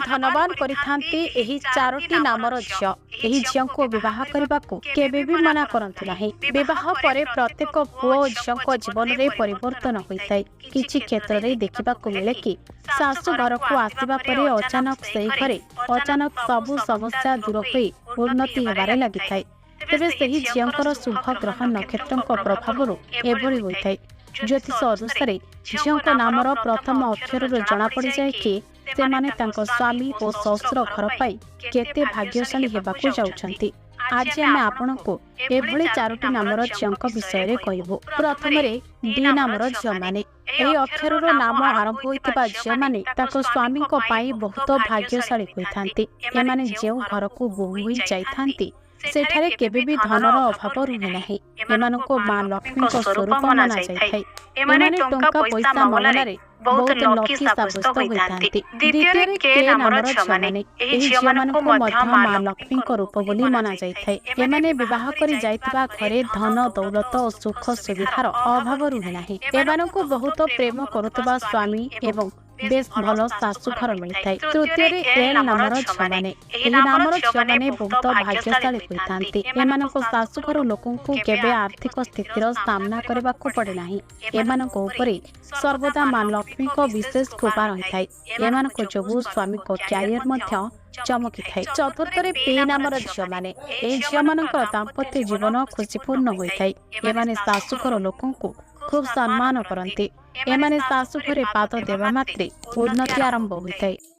ଧନବାନ କରିଥାନ୍ତି ଏହି ଚାରୋଟି ନାମର ଝିଅ। ଏହି ଝିଅଙ୍କୁ ବିବାହ କରିବାକୁ କେବେ ବି ମନା କରନ୍ତୁ ନାହିଁ। ବିବାହ ପରେ ପ୍ରତ୍ୟେକ ପୁଅ ଓ ଝିଅଙ୍କ ଜୀବନରେ ପରିବର୍ତ୍ତନ ହୋଇଥାଏ। କିଛି କ୍ଷେତ୍ରରେ ଦେଖିବାକୁ ମିଳେ କି ଶାଶୁ ଘରକୁ ଆସିବା ପରେ ଅଚାନକ ସେହି ଘରେ ଅଚାନକ ସବୁ ସମସ୍ୟା ଦୂର ହୋଇ ଉନ୍ନତି ହେବାରେ ଲାଗିଥାଏ। ତେବେ ସେହି ଝିଅଙ୍କର ଶୁଭ ଗ୍ରହ ନକ୍ଷତ୍ରଙ୍କ ପ୍ରଭାବରୁ ଏଭଳି ହୋଇଥାଏ। ଜ୍ୟୋତିଷ ଅନୁସାରେ ଝିଅଙ୍କ ନାମର ପ୍ରଥମ ଅକ୍ଷରରୁ ଜଣାପଡ଼ିଯାଏ କି ସେମାନେ ତାଙ୍କ ସ୍ୱାମୀ ଓ ଶ୍ୱଶୁର ଘର ପାଇଁ କେତେ ଭାଗ୍ୟଶାଳୀ ହେବାକୁ ଯାଉଛନ୍ତି। ଆଜି ଆମେ ଆପଣଙ୍କୁ ଏଭଳି ଚାରୋଟି ନାମର ଝିଅଙ୍କ ବିଷୟରେ କହିବୁ। ପ୍ରଥମରେ ଡି ନାମର ଝିଅମାନେ। ଏହି ଅକ୍ଷରର ନାମ ଆରମ୍ଭ ହୋଇଥିବା ଝିଅମାନେ ତାଙ୍କ ସ୍ୱାମୀଙ୍କ ପାଇଁ ବହୁତ ଭାଗ୍ୟଶାଳୀ ହୋଇଥାନ୍ତି। ଏମାନେ ଯେଉଁ ଘରକୁ ବୋହୂ ହୋଇ ଯାଇଥାନ୍ତି, ସେଠାରେ କେବେ ବି ଧନର ଅଭାବ ରୁହେ ନାହିଁ। ଏମାନଙ୍କୁ ମା ଲକ୍ଷ୍ମୀଙ୍କ ସ୍ୱରୂପ ମନାଯାଇଥାଏ। ଏମାନେ ଟଙ୍କା ପଇସା ମାମଲାରେ ବହୁତ ଲକି ସାବ୍ୟସ୍ତ ହୋଇଥାନ୍ତି। ଦ୍ୱିତୀୟରେ କେ ନାମର ଝିଅମାନେ। ଏହି ଝିଅମାନଙ୍କୁ ମଧ୍ୟ ମା ଲକ୍ଷ୍ମୀଙ୍କ ରୂପ ବୋଲି ମନାଯାଇଥାଏ। ଏମାନେ ବିବାହ କରି ଯାଇଥିବା ଘରେ ଧନ ଦୌଲତ ଓ ସୁଖ ସୁବିଧାର ଅଭାବ ରୁହେ ନାହିଁ। ଏମାନଙ୍କୁ ବହୁତ ପ୍ରେମ କରୁଥିବା ସ୍ୱାମୀ ଏବଂ ବେଶ ଭଲ ଶାଶୁଘର ମିଳିଥାଏ। ତୃତୀୟରେ ଏଲ୍ ନାମର ଝିଅମାନେ। ଏହି ନାମର ଝିଅମାନେ ବହୁତ ଭାଗ୍ୟଶାଳୀ ହୋଇଥାନ୍ତି। ଏମାନଙ୍କ ଶାଶୁଘର ଲୋକଙ୍କୁ କେବେ ଆର୍ଥିକ ସ୍ଥିତିର ସାମ୍ନା କରିବାକୁ ପଡ଼େ ନାହିଁ। ଏମାନଙ୍କ ଉପରେ ସର୍ବଦା ମା ଲକ୍ଷ୍ମୀଙ୍କ ବିଶେଷ କୃପା ରହିଥାଏ। ଏମାନଙ୍କ ଯୋଗୁଁ ସ୍ୱାମୀଙ୍କ କ୍ୟାରିୟର ମଧ୍ୟ ଚମକିଥାଏ। ଚତୁର୍ଥରେ ପି ନାମର ଝିଅମାନେ। ଏହି ଝିଅମାନଙ୍କର ଦାମ୍ପତ୍ୟ ଜୀବନ ଖୁସିପୂର୍ଣ୍ଣ ହୋଇଥାଏ। ଏମାନେ ଶାଶୁଘର ଲୋକଙ୍କୁ ଖୁବ୍ ସମ୍ମାନ କରନ୍ତି। ଏମାନେ ଶାଶୁ ଘରେ ପାଦ ଦେବା ମାତ୍ରେ ଉନ୍ନତି ଆରମ୍ଭ ହୋଇଥାଏ।